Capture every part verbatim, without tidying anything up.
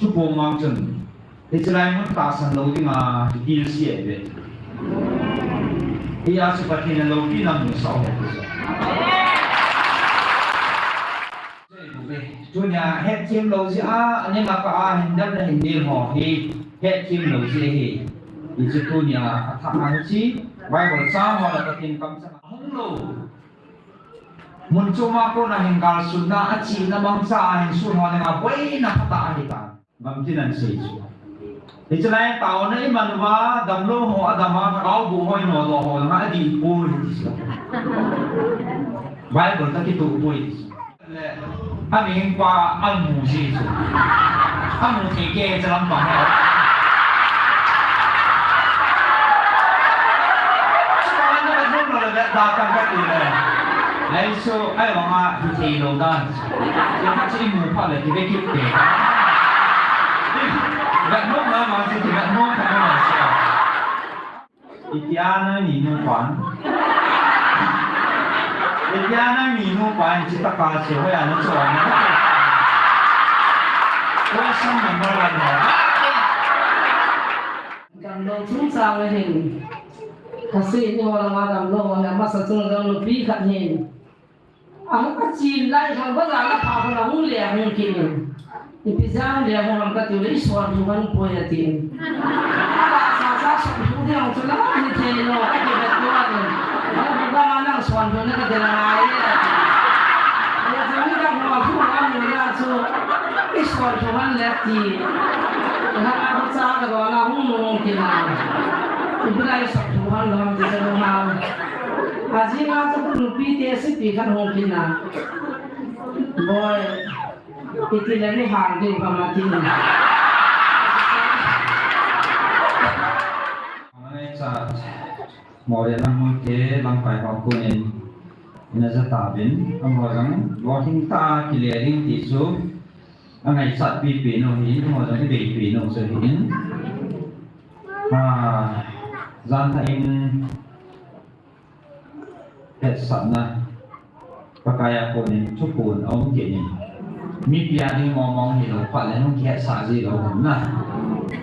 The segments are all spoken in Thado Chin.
Thuphong mang chun, hiche lai mun tahsan lou dinga, kitil si e ve. Hia chu Pathen in loupina musah u hen. Tunia hetthem lou jeh a, ani maka a hin dam le hin dil ho hi, hetthem lou jeh hi. Hichu tunia athah a hiche Bible chang ho le Pathen kamchang a hung lou. Mun chom a kona hin galsunna, achihna mangcha a hin sun ho dinga boina phatah ahi tan. Gamtin an sei chu. Hiche lai taona iman uva, damlou ho adam a, lhagao boh ho inodoh ho langa adih poi ti chu. Bible toh kitoh poi ti chu. Le, amihing pa amu ji chu. Amu thei kei chu lampang hi. Chuti ana vetnom lou le, da tang kati le. Ahi chu, ahivanga hithei lou dan. Chu kha chu imu phat le kive kit te. Vetnom na ma chu kivetnom phat na chu. Itia nangni nupan. Itia nangni nupan chutaka chu hoiya nachon na. Question number one ho. Damlou chungchang a hin. Kasei ni ho langa damlou ho hi amasa chunga jong nupi khat hin. A, achin lai thang bazar a pha khat a hung le hung kit in. Ipi jeh a le hung ham kati le, ison thu kan poi ati. Ala sa sa son thu ding chu la ni thei lou, kati le tu a ni. Ala bu ba ma nang son thu na kati le ngai. Ala sa ni ka hung thu a ni la chu. Ison thu kan le ti. Ala a bu sa ka do na hung hung kit na. Ipi lai son thu kan lo ti sa lo ha. Ajing a chu nupi te si pi kan hung kit na. Boi, iti le ni hang ding pa ma ti ni. Angai cha, mo le nang mo ke lamkai ho ko nin. Ina ja ta bin, amo jang, lo hing ta kile ding ti chu. Angai cha pi pi no hi, amo jang i bei pi no chu hi in. Ah, jan ta in. Hetsahna, Pakai a konin thuphon aum kit in. Mipi a ding mong mong hilou phat le hung kihetsah ji lou hin na.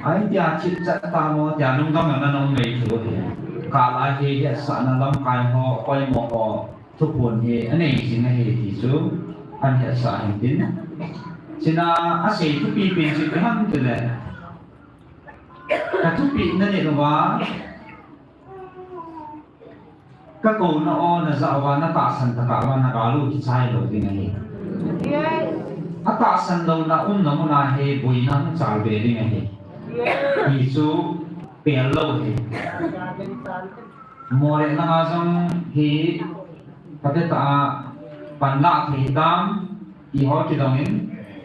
Ahi tia chitchat ta mo tia lungdam na na um mei thei u hi. Kal a hi hetsahna lamkai ho, poimo ho, thuphon hi anei jing ahi ti chu kan hetsah hin tin. Chuna asei thupi pen chu ipi ham tile. Ka thupina ni lou va. Ka kouna o na ja uva, na tahsan tah uva, na gal u kichai lou ding ahi. A tahsan louna umna muna hi boina hung chal be ding ahi. Hi chu pel lou hi. Mo le nang a jong hi, ka te ta a pan la thei tam, i ho kidong in,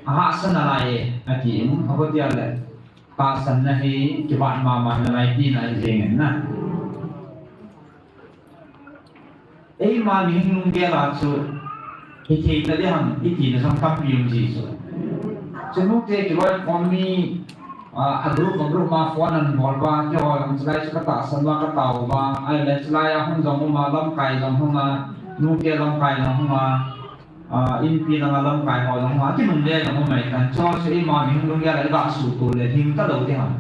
a hahsa nalai e, ati in, a ho tia le. Tahsanna hi kibat mama nalai tina hi jeng in na. Eima mihing lunggel a chu hithei ta ding ham iti na jong tampi um ji chu. Chunute kiloikhom mi, a, a group, a group ma phone an bol uva, keiho jong chulai chu ka tahsan uva, ka tao uva, ahile chulai a hung jong um a, lamkai jong hung a, nute lamkai jong hung a, A, inpi langa lamkai ho jong hung a, kinungle jong hung mai tan. Chu chu eima mihing lunggel a i ga suhtoh le hing talou ding ham.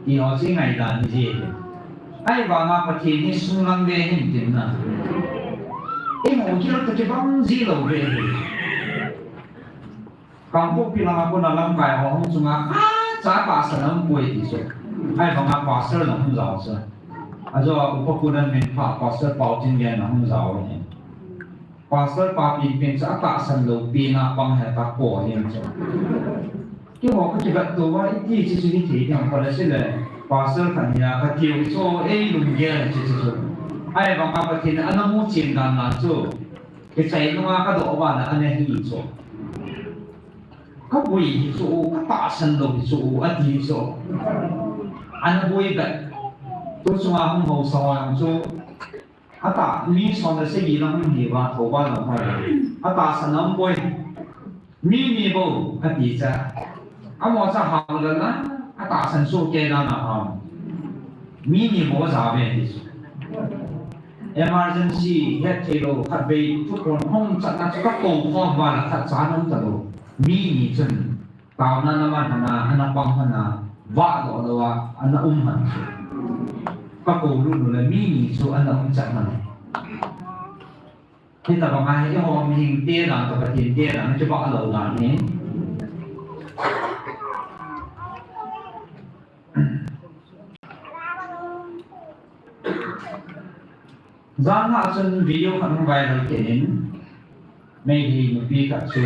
Ti ho chu i ngaidan hi ji. Ahivanga Pathen hi sunglang ve hin tin na. Eima gil toh kibang ji lou ve hi. Kangpokpi langa kona lamkai ho hung chunga khatcha tahsan aum poi ti chu. Ahivanga pastor jong hung jao chu. Ajo a upa pu nan min pha pastor Paotinlian jong hung jao hi. Pastor pa penpen chu atahsan lou pen a pang heta po ahin chu. Keiho ka kivet tou va iti chu chu hithei ding ham khat le sile. Pastor khat nia ka tiu chu ei lunggel chu chu chu. Ahivanga Pathen in ana muchen dan na chu. Kichai nunga ka doh uva na ana hi chu. Ka boi hi chu, ka tahsan lou hi chu, ati chu. Ana boi vet. Tu chunga hung hausa ho jong chu. Atah, mi som le sagi lang hung hi uva, Thouba lang ho. Atahsan aum poi. Mi ni bou, ati cha. Amaho cha hao lal na, atahsan soh kei dan a ham. Mi ni bou aja ve ti chu. Emergency, hetthei lou, khatvei, thuphon hung chatna chu ka kou khom uva la khatcha ana um talou. Mi ni chun. Taona na man hana, hana pang hana, vah doh lou a, ana um han. Ka kou lut nu le mi ni chu ana um chat han. Hitabang a hi eiho mihing te dan, ka Pathen te dan, kibah lou dan hi. Jan a chun video khat hung viral kit in, Meitei nupi khat chu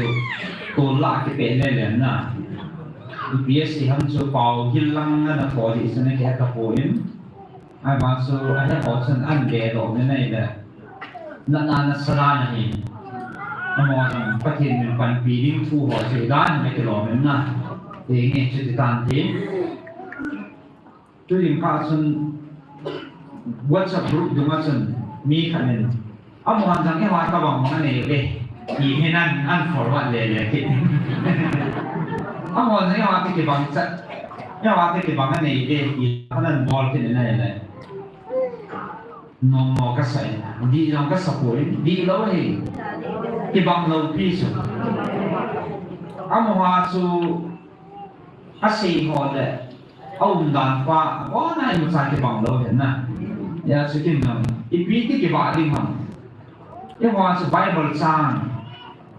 tol lah kipeh lele na. Ipi asei ham chu pao gil lang ana tho jeh chun akihe tapon. Ahivang chu ahe ho chun an ve doh ve nai le. Natna nasa dan ahi. Amaho jong Pathen min panpi ding thu ho chu dan hi kilom in na. Ti nge chuti tan ti. Tuin kha chun WhatsApp group dunga chun mi khat in, "Amahon jong eiho a kibang bang anei uve," ti hin an, an forward lele kit. "Amahon jong eiho a kibang chat, eiho a kibang anei uve," ti hin an bol kit in ahile. Nom mo kasa in, dih jong kasa poi, dih lou hi. Kibang lou pi chu. Amaho chu asei ho le. Aumdan pa, abon a imacha kibang lou hen na. Hijeh chun kin jong, ipi ti kibah ding ham. Eiho chu Bible chang,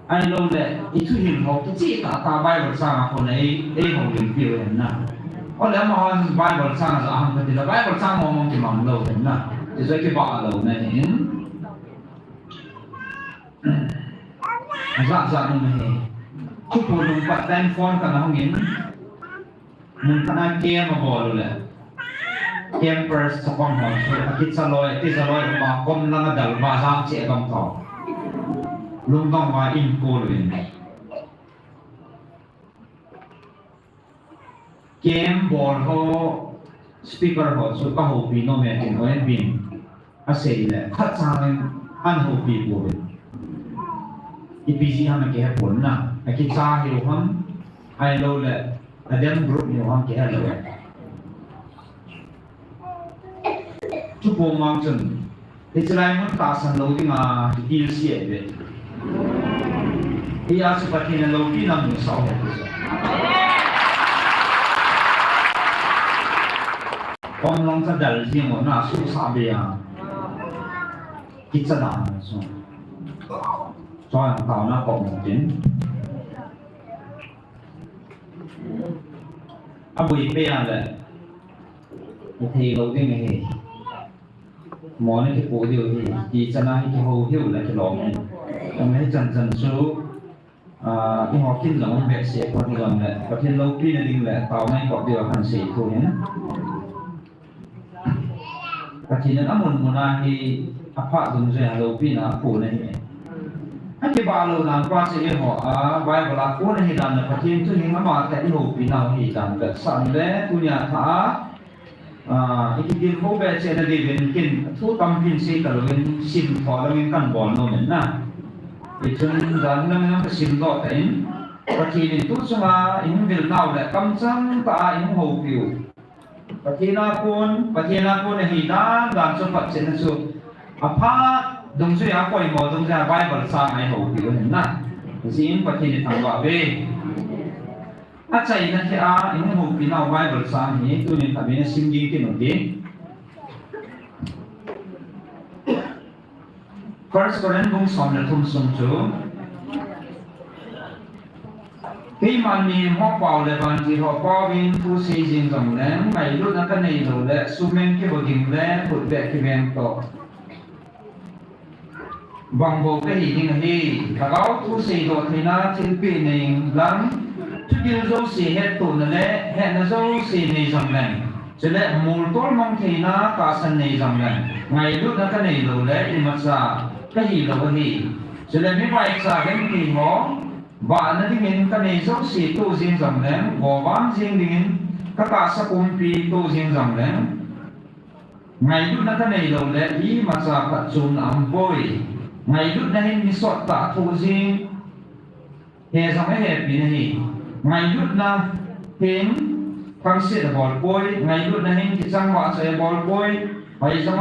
ahilou le, i thuhil ho kicheh tah tah Bible chang a kon ei, ei houlimpi u hen na. Ole amaho chu Bible chang a ja ham kati le, Bible chang mong mong kimang lou hen na. Hichu kibah louna ahin. Ajat jat um ahi. Thuphon hung pat tah in phone khat ahung in. Mun khat a camp abol u le. Campers chapang ho chu akicha loi, akija loi uva kom lang a dal uva jam cheh gam tho. Lungdong uva in kol u in. Camp bol ho, speaker ho chu ka houpi nom e tin O N B in asei le, khat chang in an houpi pouve. Ipi jeh ham akihe pon na, akicha hiu ham, ahilou le, adem group hiu ham kihe lou e. Chu pum mang chun, hiche lai mun tahsan lou dinga, kitil se ahi ve. Hijeh chun Pathen in aloupina musah u ahi. Kom lang cha dal jing u na suhsah be a. Kicha dan chu. Chua taona kom tin. Aboi peh a le. Athei lou ding ahi. Mo na kipu diu ahi, ti chan a hi kihou hiu le kilom in. Kum hichan chan chu, ah, eiho kin jong um behseh pon jong le, Pathen loupina ding le, taona i kop diu a kan sei thu hin. Pathen in amun mun a hi, aphat dungjuia loupina apu na hi. Akibah lou dan pa chu eiho a, Bible a kon ahi dan le, Pathen thu hin ama tah i houpi nau ahi dan le, san le, tunia tha a, Ah, i kitilkhou be cheh na diuvin kin, thu tampi in sei talou in, sim tho lou in kan bol nom in na. Hichun, jan lang in ka sim doh tah in, Pathen in tu chunga i hung vil nau le, kamchang tah a i hung houpi u. Pathen a kon, Pathen a kon ahi dan dan chu phatchomna chu. Aphat dungjuia poimo dungjuia Bible chang a i houpi u hin na. Hijeh in Pathen i thangvah uve. Achaina thei a, i hung houpi nau Bible chang hi, tunin khatvei na sim ding kin u hite. First Corinth bung som le thum sung chu, keiman mihem ho pao le vantil ho pao in thu sei jing jong leng, ngailutna ka nei lou le, sumeng kivo ging le, khut beh kiveng toh. Bang bou kahi ding ahi, lhagao thu seidoh theina thilpeh nei lang, thudih jouse hettohna le hetna jouse nei jong leng, chule moltol mang theina tahsan nei jong leng, ngailutna kanei lou le imacha kahi lou ahi. Chule mivaicha genthei ho, vahna dingin kanei jouse toh jeng jong leng, govam jeng dingin katahsa pumpi toh jeng jong leng, ngailutna kanei lou le imacha phatchomna aumpoi. Ngailutna hin mi sottah thoh jing, he jong ahepi na hi. Ngailutna hin thangset abol poi, ngailutna hin kichang vahchoi abol poi, hoi jong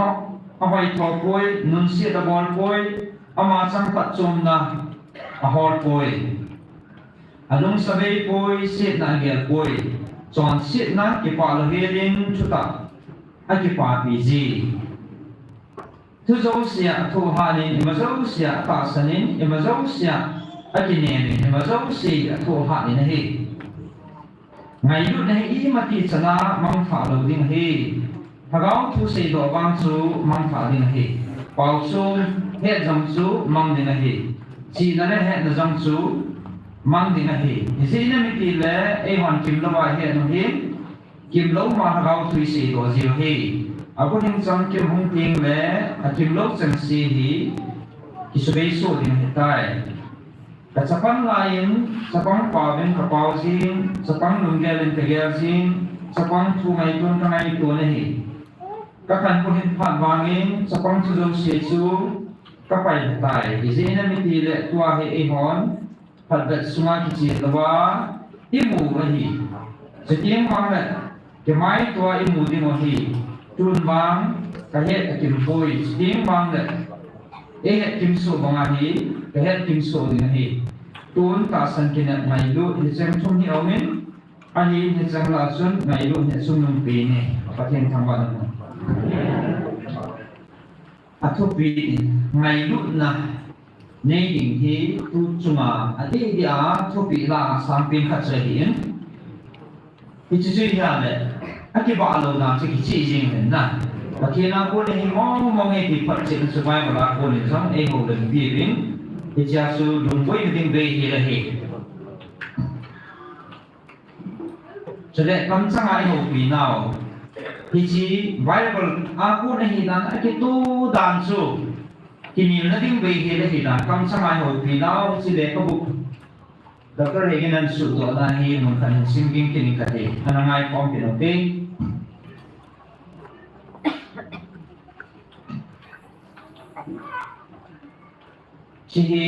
ahoitho poi, nunset abol poi, ama chang phatchomna ahol poi. Alungsa beipoi, setna agel poi. Chonsetna kipah lou helin thutah akipapi ji. Thu jouse a athoh hanin, ima jouse a atahsanin, ima jouse a akinemin, ima jouse a athoh hanin ahi. Ngailutna hi imatih chana mangthah lou ding ahi. Lhagao thu seidoh vang chu mangthah ding ahi. Paochom het jong chu mang ding ahi. Chihna le hetna jong chu mang ding ahi. Hijeh inem itile eihon kimlouva ihet u hi, kimlou ma lhagao thu iseidoh jiu ahi. Abu hing chang kim hung tengle akimlou chengse hi kisubeisoh ding ahitai. Ka chapang laiyin, chapang paovin ka pao jing, chapang lunggel in ka gel jing, chapang thu ngaitun ka ngaitun ahi. Ka khanbu hin phat vangin, chapang thu jouse chu ka pailha tai. Ijeh inem itile tua hi eihon phatvet sunga kichen louva imu u ahi. Chuteng vangle kimaitoa imu ding u ahi. Tun vang ka het akim poi, chuteng vangle eihet kimsoh banga hi ka het kimsoh ding ahi. Tun tahsan kinep ngailut hicheng thum hi aumin, ahin hicheng lah chun ngailut hi achungnungpen in Pathen thangvah in um. Athupi in, ngailutna nei ding hi tu chunga adeh deh a thupi lah a sangpen khat chu ahin. Hiche chu ahile, akibah lou dan chu kicheh jeng in na. Pathen a kon hi mong mong e ti phatchetna chu Bible a kon in jong eihoulimpi uvin, hichea chu lungboina ding bei hel ahi. Chule kamchanga ihoupi nau, hiche Bible a kon ahidan akitoh dan chu kinelna ding bei hel ahidan kamchanga ihoupi nau, hiche lekhabu Doctor Hagin in asuhdohna hi mun khat hin simging kit ing kate, ana ngaikhom kit ute. Hiche hi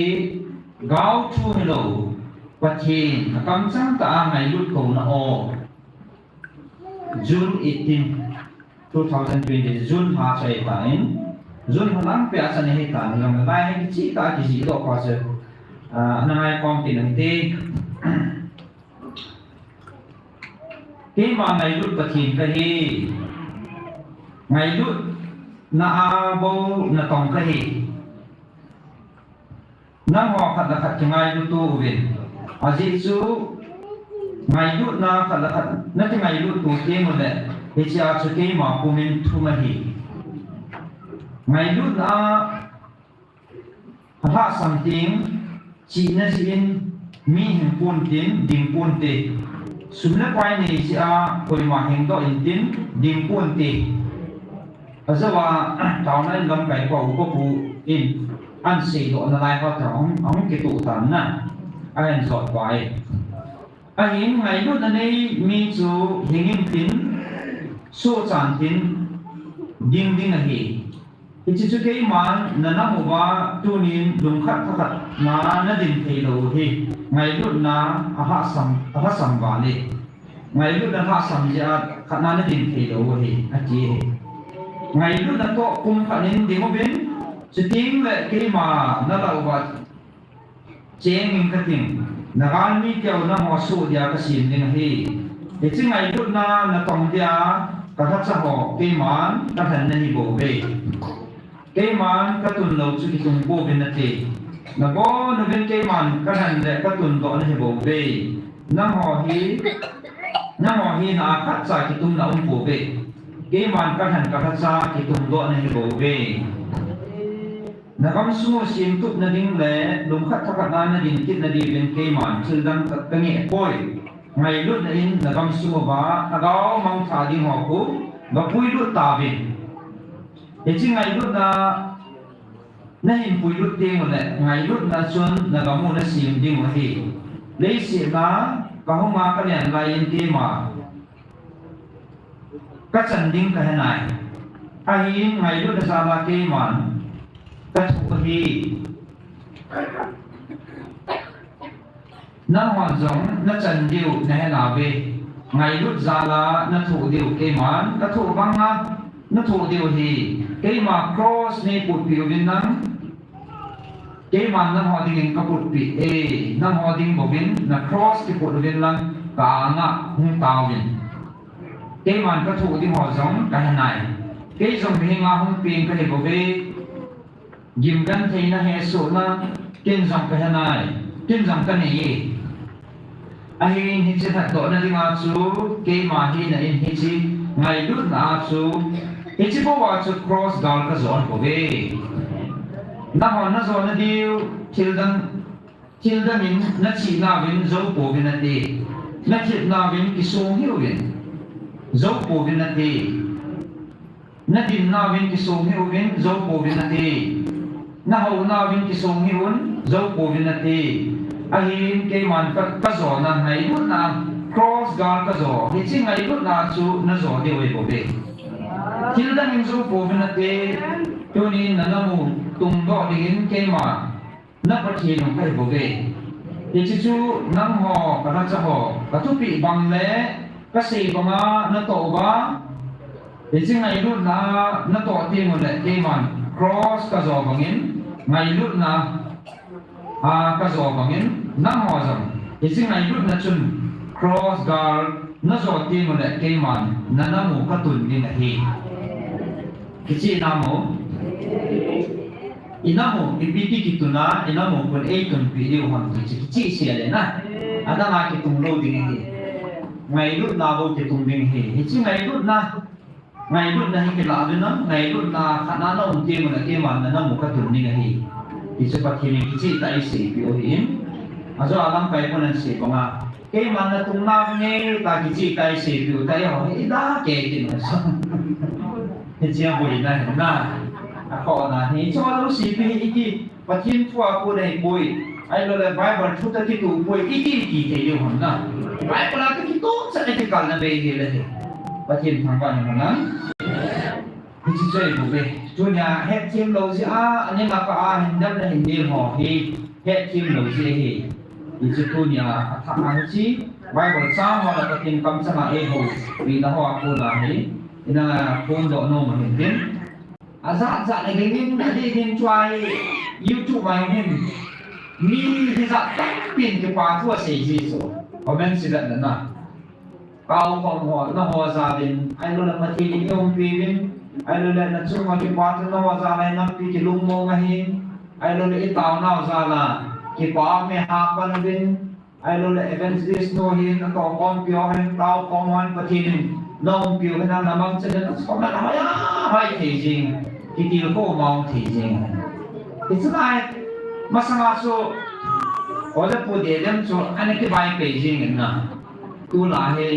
gaothu hilou, Pathen akamchang tah a ngailut kouna o. June eighteen, two thousand twenty, June lha chu ahitan, June lha lang peh a chan ahitan, hilai hi kichehtah a kijihdoh pa chu, ah, ana ngaikhom kit ute. Keima ngailut Pathen kahi. Ngailutna a bou natong kahi. Nangho khat le khat kingailut uvin. Ajeh chu ngailutna khat le khat nakingailut u teng ule, hichea chu keima pumin thum ahi. Ngailutna a alhahsam teng, chihna jeh in mi hing ponte, ding ponte. Sum le pai nei jeh a koima hingdoh intin, ding ponte. Ajouva, taona in lamkai pa upa pu in, ahin seidoh nalai ho toh ahung, ahung kitoh tan na, ahin jot pai. Ahin ngailutna nei mi chu hing intin, sohchan tin, ding ding ahi. Hiche chu keiman nanam uva tunin lungkhat thakhat na nadin theilou u hi ngailutna alhahsam, alhahsam val e. Ngailutna lhahsam jeh a khatna nadin theilou u hi, ati hi. Ngailutna toh pumkhat in ding uvin, chutengle keima nalah uva cheng ing kating, nagalmi teu nangho soh dia kasem ding ahi. Hiche ngailutna natong dia kalhacha ho keiman kalhen nahi bouve. Keiman katun lou chu kitung pouvin nate. Nabon uvin keiman kalhen le katundoh nahi bouve. Nangho hi, nangho hi na a khatcha kitumna um pouve. Keiman kalhen kalhacha kitumdoh nahi bouve. Nagamsung u semtupna ding le lungkhat thakhat na nadin kitna diuvin keiman thildang ka, kangeh poi. Ngailutna in nagamsung uva lhagao mangthah ding ho khu gapuilut tauvin. Hiche ngailutna nahin puilut teng ule, ngailutna chun nagam u nasem ding u ahi. Leiset a kahung a kalen lai in keima kachan ding kahenai. Ahin ngailutna jal a keiman kathoh ahi. Nanghon jong nachan diu nahenauve. Ngailut jal a nathoh diu keiman kathoh banga nathoh diu ahi. Keima cross neiputpi uvin lang, Keiman nangho dingin kaputpeh e, nangho ding bouvin na cross kiput uvin lang ka anga hung taovin. Keiman kathoh ding ho jong kahenai. Kei jong mihem a hung peng kahi bouve. Gimgentheina hesohna ken jong kahenai, ken jong kanei e. Ahin hiche lhatdohna dinga chu keima hina in hiche ngailutna a chu, hiche bou a chu cross gal kajon bouve. Nahon najona diu thildang, thildang in nachihna uvin jou pouvin nate. Nathepna uvin kisong hih uvin jou pouvin nate. Nadinna uvin kisong hih uvin jou pouvin nate. Nahouna uvin kisong hih un jou pouvin nate. Ahin keiman ka, kajona ngailutna cross gal kajo, hiche ngailutna chu najo diu ahi bouve. Thildang in jou pouvin nate. Tunin nanamu tungdoh dingin keima na Pathen u kahi bouve. Hiche chu nangho, kalhacha ho, kathupeh bang le kasei banga natoh uva, hiche ngailutna natoh teng uleh keiman cross kajo bangin, ngailutna a kajo bangin, nangho jong hiche ngailutna chun cross gal najo teng uleh keiman nanamu katun ding ahi. Kicheh namo? Inamu ipi ti kituna, inamu khun eitunpeh diu ham ti chu kicheh sel e na. Adang a kitung lou ding ahi. Ngailutna bou kitung ding ahi. Hiche ngailutna, ngailutna hi kilah uvin lang, ngailutna khatna naum teng uleh keiman nanamu katun ding ahi. Hichu Pathen in kicheh tah a eiseipeh u ahin. Ajo a lamkai pon ahin sei banga, keiman natung nau nge ta kicheh tah a eiseipeh u tah a eiho hi ida kei kin u sa. Hiche a boina ahi na. Akhohna hi chu lou seipeh hi iti, Pathen thu a kon ahipoi, ahilouleh Bible thu toh kitoh poi iti, iti thei diu ham na. Bible a toh kitoh chan a kikalna bei hile hi Pathen thangvahna ahi na. Hiche chu ahi bouve. Tunia hetthem lou jeh a, aning a kah a hin damna hin nel ho hi hetthem lou jeh ahi. Hichu tunia athah a hiche Bible chang ho le Pathen kamchang a eihoupina ho a kona hi ina phondoh nom u ahin tin. Ajat jat a dingin, adih ding chu ahi, YouTube a hin mi hijat tampin kipa thu asei ji chu. Comment section a na. Kau khom ho, naho jal in, ahilouleh Pathen in eiumpiuvin, ahilouleh nachung a kipa thu naho jal a nampi kilungmong ahin, ahilouleh itaonau jal a kipa me hapan uvin, ahilouleh evangelist nu hin natohkhompiu hin, taokhom hon Pathen in naumpiu hin, namangchan in, nakhom na hoi a hoi thei jing, kitilkhou mong thei jing. Hichu lai, masanga chu, ole pu de dem chu, ana kivaipe jing in na. Tulai hi,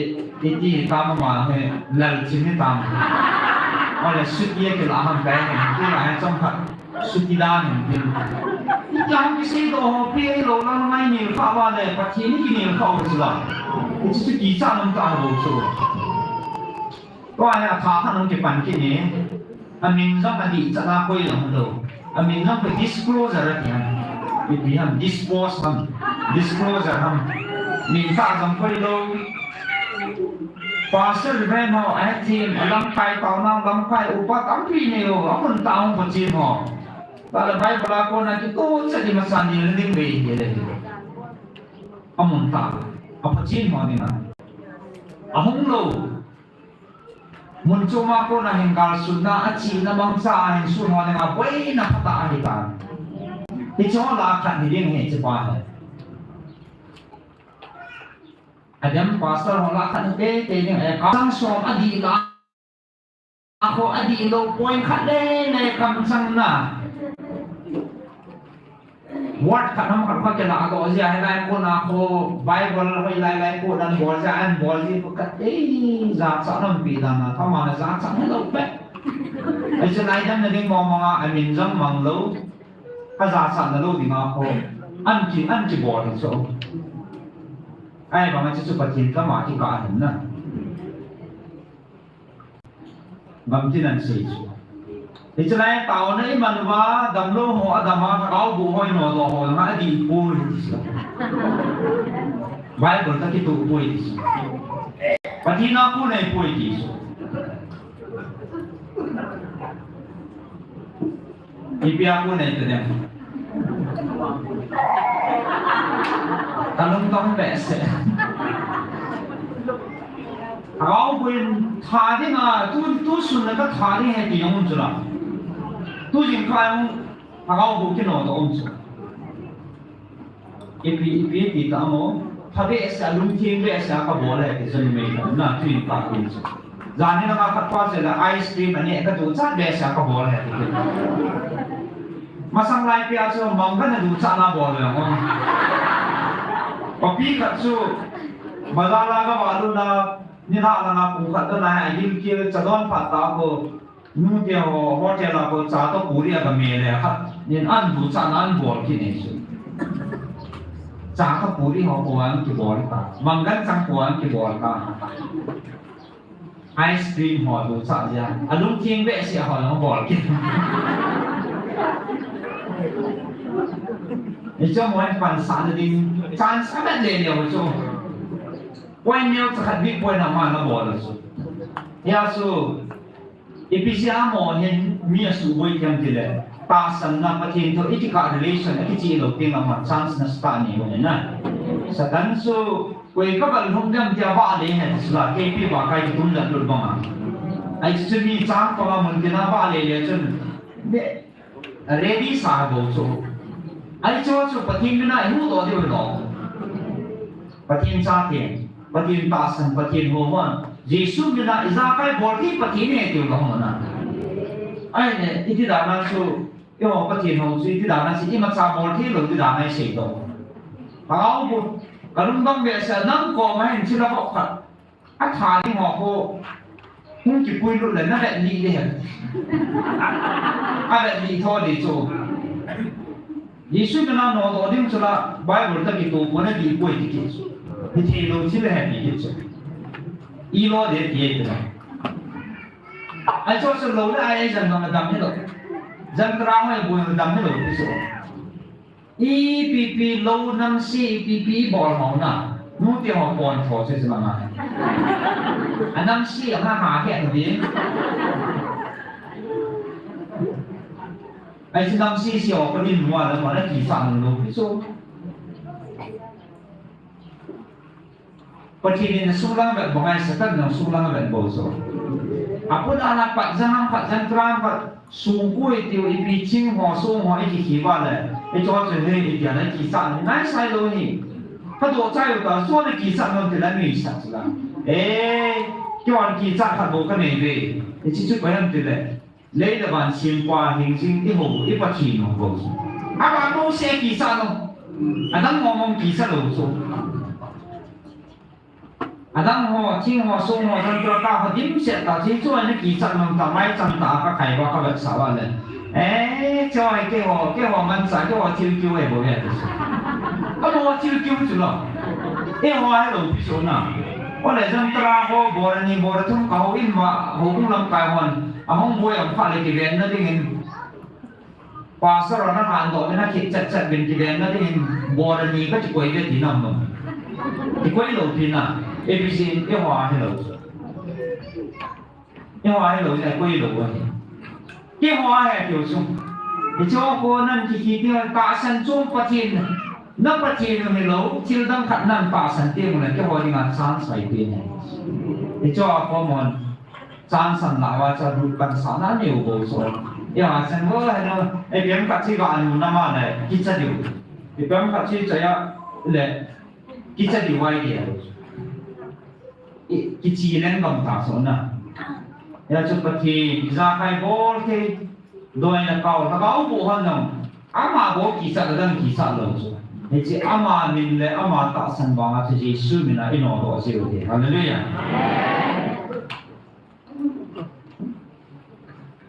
iti tam ama hi, lalchim hitam. Ole suti a kilah ham kai hin, tulai hi chomkhat. Suti dan hin tin. Iti ham kiseidoh ho pi lou lang ngai nilkhah uva le, Pathen hi kinilkhah u chu la. Hichu chu kichat nom tah bou chu. Tua hi atha khat hung kipan kit e. Amin jong adih chan a koi jong lou. Amin jong koi disclosure ati ham. Ipi ham, dispose ham. Disclosure ham. Min tah jong koi lou. Pastor Reverend ho, ahethem, alamkai taonau, lamkai upa tampi nei u, amun tah a hung pachin ho. Tale Bible a kona kitoh chet imacha nilna ding vei hile. Amun tah a pachin ho dinga. Ahung lou. Mun chom a kona hin galsutna, achihna mangcha a hin sun ho dinga boina phatah ahitan. Hiche ho lah a khat hiding ahi hiche pa hi. Adem pastor ho lah a khat hite, te ding, eh, kamchang som adih lah a kho adih lou point khat le le kamchang na. Word khat ham khat kho kilah doh jeh a hilai kona kho Bible hoilai lai kona bol jeh a, an bol jeh kho khat, eh, jachat lampi dan a, kama na jachat helou peh. Hiche lai damna ding mong mong a, amin jong mang lou. Kajachatna lou dinga kho. An ki, an kibol hi chu. Ahivanga chu chu Pathen kama kikah ahin na. Gamtin an sei chu. Hiche lai taona iman uva, damlou ho adam a, kaobu ho inodoh ho jong adih poi ti chu. Bible toh kitoh poi ti chu. Pathen a kon ahipoi ti chu. Ipi a kon ahi tadem. Kalungdong behseh. Lhagao boh in tha ding a, tu, tu sun le katha ding ahi ti jong um chu la. Tu jingkah jong lhagao boh kinodoh um chu. Ipi, ipi ti ta mo. Pha behseh a, lungthim behseh a kabol ahi ti chu numei khat na, tu in kah in chu. Jan hi langa khat pa chu la ice cream aneh kaduchat behseh a kabol ahi ti. Masang lai pia chu mangga naduchat na bol le mo. Papi khat chu bazar a gavalut na, nilhah langa pung khat dana agilkel, cha don phat tah ko. Nute ho hotel a ko cha toh puri aga me le khat nin aduchat na abol kit e chu. Cha toh puri ho po a kibol ta. Mangga chang po a kibol ta. Ice cream ho duchat jia. Alungthim behseh ho jong abol kit. Hichu mo pansahna ding chance amat le le chu. Point neo cha khat big point ama nabol chu. Hia chu Ipi jeh a mo hin mi asuboi tem tile, tahsanna Pathen toh ikikah relation akicheh lou teng lama chance nasatah nei u ahi na. Satan chu koi kagal lhung dem tia vahle ahi ti chu la, keipi vakai kitum lat lut banga. Ahi chu mi chang panga mun tina vahle le chun, ready sa bou chu. Ahi chu chu Pathen mina ihuhdoh diu ahi lou. Pathen chate, Pathen tahsan, Pathen hou hon, Jesu mina ijakai bol thei Pathen ahi tiu kahung na. Ahile, iti dana chu, eiho Pathen hou chu iti dana chu imacha bol thei lou ti dana isei doh. Lhagao boh, kalungdong behseh a nang koma hin thil avop khat atha ding ho khu, hung kipui lut le navet lih ding ahi. Avet lih tho ding chu. Jesu mina nodoh ding chu la Bible toh kitoh pon adih poi ti kit chu. Hithei lou thil ahi ti kit chu. Ilo ding ti ahi ti la. Ahi chu chu lou le ai ai jan dam dam hilou. Jan tara hoi boi dam hilou ti chu. Ipipi lou namse ipipi bol ho na. Nute ho pon tho chu chu langa. Anamse a ha ha he no ding. Ahi chu namse se ho ko din mo la mo na kichat lou pi chu. Pathen in asung lang avet bang ahi, Satan in asung lang avet bou chu. Aput ana pat jang ham, pat jang tram, pat sung pui tiu ipi ching ho, sung ho, iki khi va le. Icho chu he, itia na kichat nai sai lou hi. Kadoh chai u ta, chu na kichat nom ti la nuisat chu la. Eh, keiman kichat khat bou kanei ve. Ichi chu koi ham ti le. Lei le van sempa hingjing ihou, i Pathen u bou chu. Aban bouseh kichat lou. Adang mong mong kichat lou chu. Adang ho, thing ho, sung ho, jan tua ta ho dimset ta, hichu ana kichat nom ta, maicham ta, kakhai va, kavetsah va le. Eh, chu hi keiho, keiho manchah, keiho thil keu ahi bou ahi ti chu. Kamo thil keu chu lou. Eiho ahilou pi chu na. Ole jan tara ho, bora ni, bora thum kahou in ma, houbung lamkai hon. Ahung boi aum phat le kivenna dingin. Pastor hon ahandoh uvin akit chet chet uvin kivenna dingin bora ni kakikoi ve ti nam nom. Kikoi lou pi na, A B C in eiho ahilou. Eiho ahilou, kikoi lou ahi. Keiho ahi keu chu. Hiche ho nan kikhi ti tahsan chu Pathen. Na Pathen u hilou, thil dang khat nan tahsan teng ule keiho dinga chance ahi pen ahi. Hiche ho mon. Chance alah uva chu lut pansahna neo bou chu. Eiho chun ho heno, ipi ham khat chu iga nu na ma le, kicha diu. Ipi ham khat chu icha a le, kicha diu ahi dia. I, kichi leng gam ta chu na. Hia chu Pathen, ijakai bol thei, doina kau, lhagao boh hon jong. Ama bou kichat le dang kichat lou chu. Hiche ama min le ama tahsan vanga chu Jesu mina inodoh jeh u ahi. Hallelujah.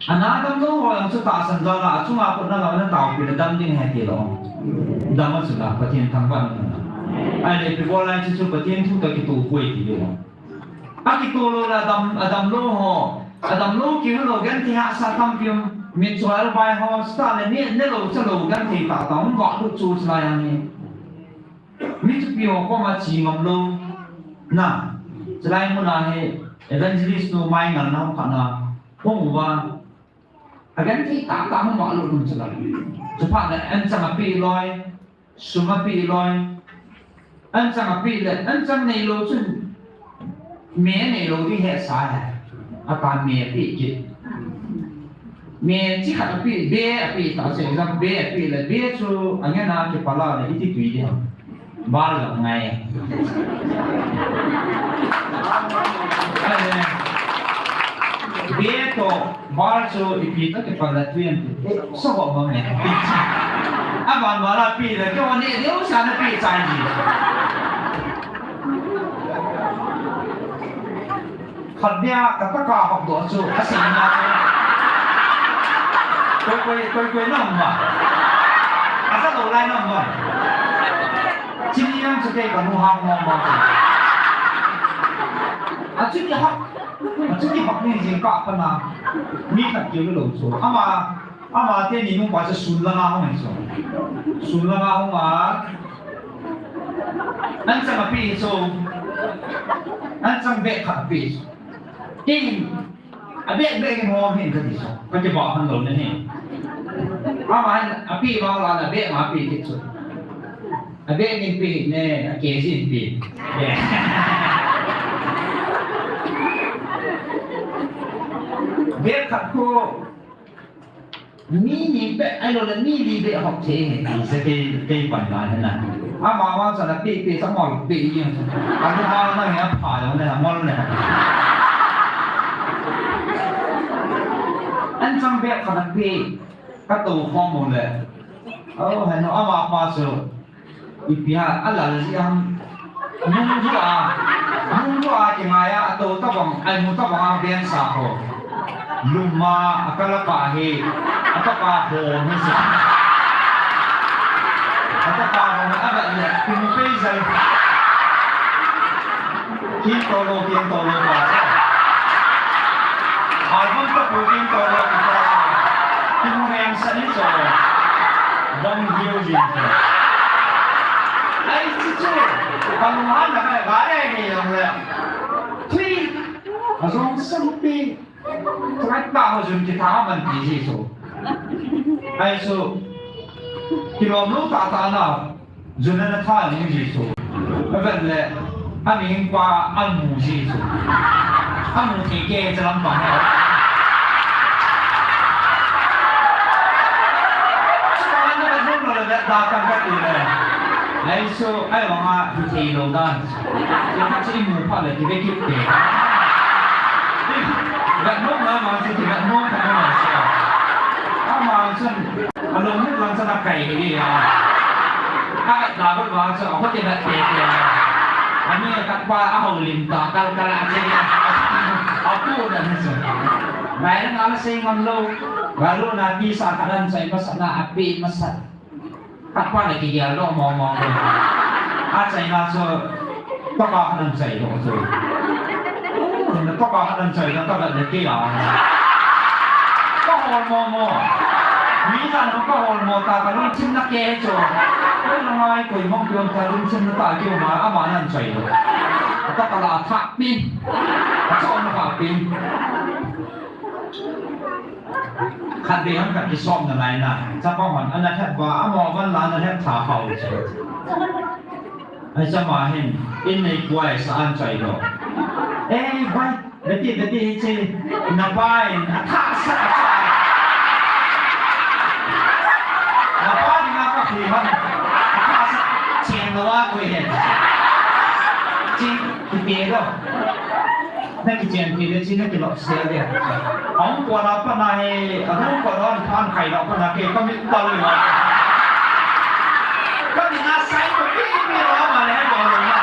Ana damlou ho jong chu tahsan jal a, achunga kona lam ana taopi le dam ding ahi tilou. Dam a chu la, Pathen thangvah in. Ahile ipi bol a chu chu Pathen thu toh kitoh poi tilou. Akitoh lou le adam, adamlou ho. Adamlou kihilou genthei hahsa tampi um. Mitcho elbai ho, sita le ni, nelou chalou genthei tahtah um valut chu chulai a hi. Mi thupi ho koma che ngam lou. Na, chulai muna hi evangelist nu mai ngalna khat na hung uva. Agenthei tahtah hung valut um chulai. Chuphat le anchang apeh loi. Sum apeh loi. Anchang apeh le, anchang neilou chun. Me neilou ding hesa he. Ata me apeh kit. Me chi khat apeh, be apeh ta se, exam be apeh le, be chu angena kipah le, iti tui ding. Bal lo ngai. Be to bal chu ipi to kipah le tui an ti. So ho ma me. Aban bal apeh le, keiho ne deu sa na peh chai ji. Khat dia ka taka hop doh chu, asei na chu. Koi, koi, koi, koi na um ma. Asa lo lai na um ma. Chini yang chu kei ka nu hang mo mo chu. A chu ki hop, a chu ki hop ni jing ka pa na. Mi khat keu lo chu. Ama Ama teni nung pa chu sun langa hung ahi chu. Sun langa hung a. Anchang apeh chu. Anchang bag khat apeh chu. Kei, a bag bag in hom hin kati chu. Kati ba han lo ne hin. Ama hin apeh vang la na bag ma apeh kit chu. A bag in peh ne, a kei jin peh. Bag khat khu Mi ni beh, ahilou le mi li beh hop thei nge, ti se kei, kei pan na he na. Ama vang sa na pe, pe sa mol pe i. Anu ha na he pha yo ne, mol ne. Anchang beh khat na pe, ka to khom mo le. Oh, he no, ama pa chu. Ipi ham, a lal jeh ham. Nung lua, nung lua kingai a, ato tabang, a imu tabang a ben sa ho. Lum a, a kala pa hi, a tapa ho, ni si. A tapa ho, a ba le, kimu pei jal. Kin tolo, kin tolo pa sa. Album tapu kin tolo pa sa. Kin reng sa ni so. Bang hiu jin sa. Ai, chu chu. Bang han na ka ga le ni yong le. Tui. A jong sang pi. Try ta ho jun ki ta man ti ji so. Ai so. Kilom lo ta ta na. Jun na tha ni ji so. A vet le. A mihing pa a mu ji so. A mu thei kei cha lam pa na. Chu ka na vet nom lo le vet da kan ka ti le. Ai so, ai vang a hi thei lo dan. Chu ka chi mu pha le ki ve ki te. Vet nom na ma chu ki vet nom ka na ma sa. A ma chun, a lom ni lang sa na kai ki a. A vet da vet vang chu, a ko ti vet te te. A mi ka pa a ho lim ta, kal kal a che. A pu da ni chu. Ngai na la sei ngam lo. Ga lo na ti sa ka dan sai ma sa na a pi ma sa. Tapa na kigel doh mong mong doh. A chaina chu, tapa khat in chai doh chu. Oh, na tapa khat in chai doh, ka vet le kei a. Ka hol mo mo. Mi jan ho ka hol mo ta, ka lungthim na keh chu. Oi, na ngai koi mong pion ta lungthim na ta keu ma, ama nan chai doh. Ka tapa la thak pin. Ka chon na thak pin. Khat vei hon khat kisop nalai na. Chapa hon, ana het ba, amo van la ana het tha hau chu. Ai chama hin, in nei kuai sa an chai lo. Ei, bai, beti, beti, hi chi, na pai, a tha sa, a tha. Na pai, na ka khi man, a tha sa, chen lo a kui hen. Chi, ki pe lo. Na kichen thei le chi na kilop sia le. Ahung pon a pat na hi, ahung pon a phan khai la pat na kei ka mit tal le. Ka mit na sai ko pi pi lo ma le ko lo na.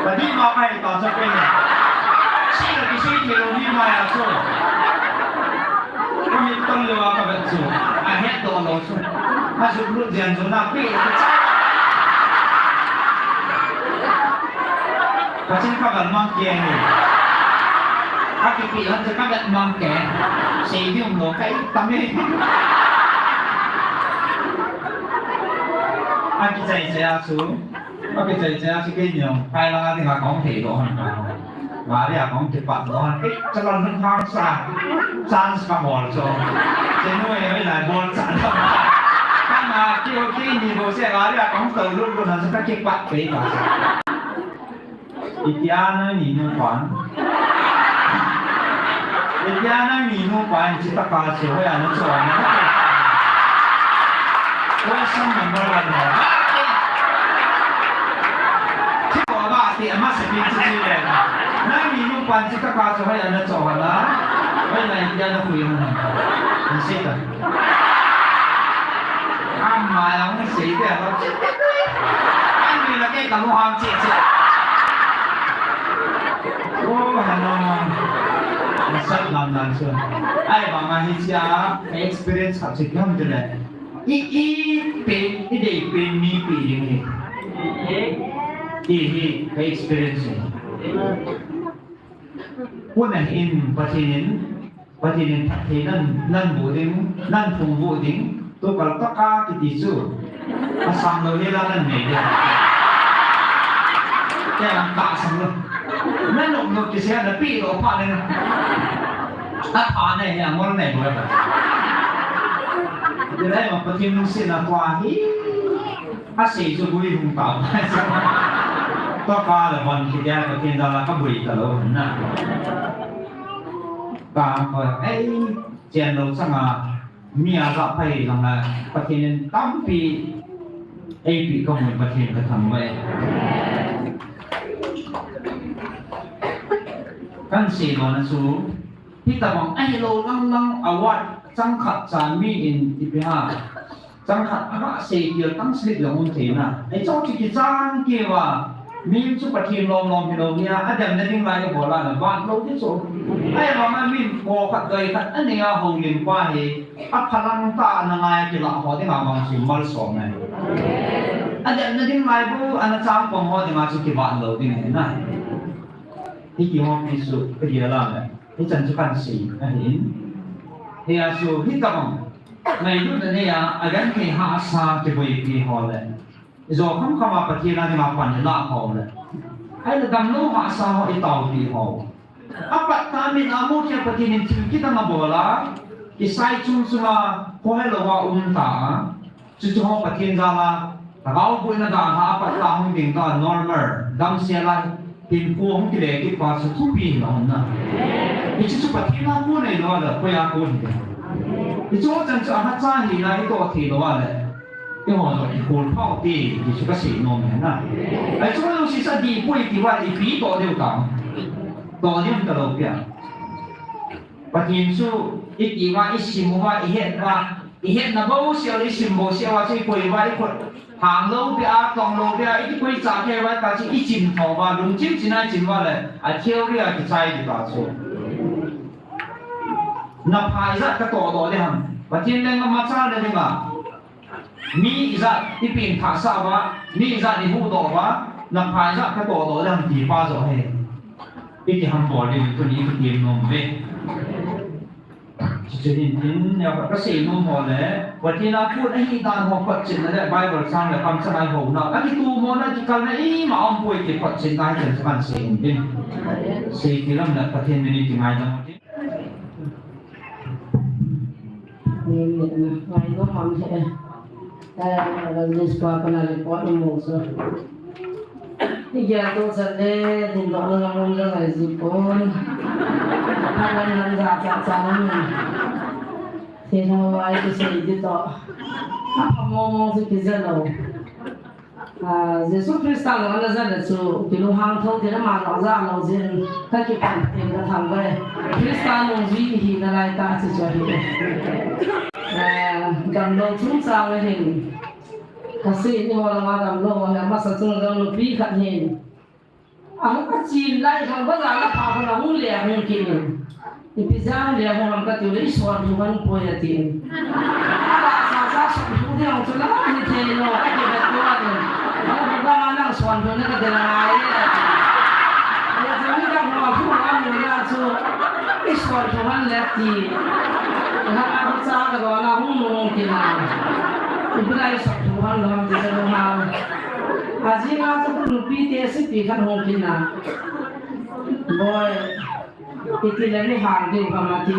Ka di ma kai ta cha pe ne. Si la ki si ki lo ni ma ya so. Ka mit tal le wa ka vet so. A het to lo so. A su lu jen so na pi. Ka chin ka vet mang kei ni. A kipi hon chu ka vet mang kei. Sei ding um lou ka i tam e. A kichai chai a chu. A kichai chai a chu kei ni ong. Kai lang a ding a kong thei lou hon ka. Gari a kong kipat lou hon. Kei chalon hung hang sa. Chance ka bol chu. Che nu e lai bol chan. Kan Aki okay ni bo se gari a kong tau lut lut na sa ka kipat pe ta. Itia na ni nu pan. Itia na ni nu pan chi ta ka se ho ya na so na. Question number one na. Chi ko ba ti ama se pin chi chi le. Na ni nu pan chi ta ka se ho ya na so na. Ho na itia na hui na. Ni se ta. Ama yang ni sei te lo. Ai ni la ke ka mo hang che che. Oh, hello. Sat lam lam su. Ai ba ma hi sia experience khat che kam de le. I i pe i de pe mi pe ding hi. I hi experience. Puna in Pathen in Pathen in phatthei nan, nan bu ding, nan thum bu ding, tu kal taka kiti chu. Asam lo le la nan nei ding. Kya lang ka asam lo. Nan nok nok kisi na pi lo pa le. A pa nei ya mol nei bo. Dei lai ma Pathen lungsetna tua hi. Asei chu bui hung tao. Tua ka la von ki dia Pathen da la ka bui ta lo na. Ka ko ei chen lo changa mi a za pai lang la Pathen in tampi ei pi ka mun Pathen ka thang vai. Kan sei lo na chu hi ta bang ahi lo lang lang award chang khat cha mi in ipi ha. Chang khat a sei tia tang slip jong um thei na. Ei chong chu kichang kei va. Min chu Pathen lom lom hi lo nia. A dem na ding lai bol a na. Bat lo ti chu. Ai va ma min ko khat doi khat a nei a ho lim pa hi. A phalang ta na ngai kila ho ding a bang chu mal som na. A dem na ding lai bu a na chang pang ho ding a chu kibat lo ding na. Hi ki ho ki su ka dia la na. Hichan chu kan sei ahin. Hia chu hi tabang. Ngailutna nei a, a genthei hahsa kiboipi ho le. Ijo khamkham a Pathen a dinga pan ilah ho le. Ahile damlou hahsa ho itaopi ho. Apat ta min a mu kia Pathen in thil kidang abol a. Kisai chung chunga khohelou a um ta a. Chuchu ho Pathen jal a, lhagao boina dan a apat ta hung ding ta normal, damsel a, hinkho hung kile kit pa chu thupi hi la hon na. Hichu chu Pathen a kon nei lou a le, koi a kon hi. Hichu ho chan chu ahacha hina itoh thei lou a le, eiho jong kikhol phau te, ti chu kasei nom e na. Ahi chu jong sisa dipoi ti uva ipi toh diu tam. Toh diu talou pia. Pathen chu iti uva, isim uva, ihet uva, ihetna bouseh uva, isim bouseh uva chu ikoi uva, ikhut hang lou pia, tong lou pia, ikikoi cha kei uva, ta chu ichin tho uva, lungchin chin a ichin uva le, a theory a kichai di ta chu. Na pha ijat katoh doh ding ham. Pathen lenggam a cha le ding a. Mi ijat ipi in thahsah uva, mi ijat ihuhdoh uva, na pha ijat katoh doh ding ham ti pa joh hi. Iti ham bol ding tuni kitem nom uve. Chuchu hin tin, nia ka sei nom ho le, Pathen a kon ahi dan ho photchetna le, Bible chang le, kamchang a ihouna, akitomona, kikalna ima umpoi ti photchetna hi chan chan sei hin tin. Sei ti lam le, Pathen min in ti ngaidam tin. Ni, ni, ni, ngai no ham he. Eh, English pa pa na report ni mo so. Ni gya to sa le, din do na mo na ngai ji pon. Pa na na ja cha cha na ni. Te no wai to sei di to. Pa mo mo si ki ja lo. Ah, Jesu Christa lung ana ja le chu, kilunghang tho tina ma lung ja lou jin, ka kipan tin ka thangvah e. Christa nungjui ihi nalai tah chu chu ahi. Ah, damlou chungchang ahin. Ka sei ni ho langa damlou ho hi amasa chung jong nupi khat hin. Ahung ka chin lai thang bazar la pha khan ahung le ahung kit in. Ipi jang le ahung ham ka tiu le i suan thu han poi a tin. Ala sa sa suan thu ding chu la ni thei lo ka ti ka tua ni. Ahung ka ma nang suan thu na ka de la ngai le. Ya chu ni ka ma thu ma mu ya chu. I suan thu han le ti. Ha ka cha ka do na hung mu hung ki na. Ipi lai suan thu han lo ham ti sa lo ha. Ajing a chu nupi te si pi khan hung kit na. Boi, iti le mi hang diu ham ati.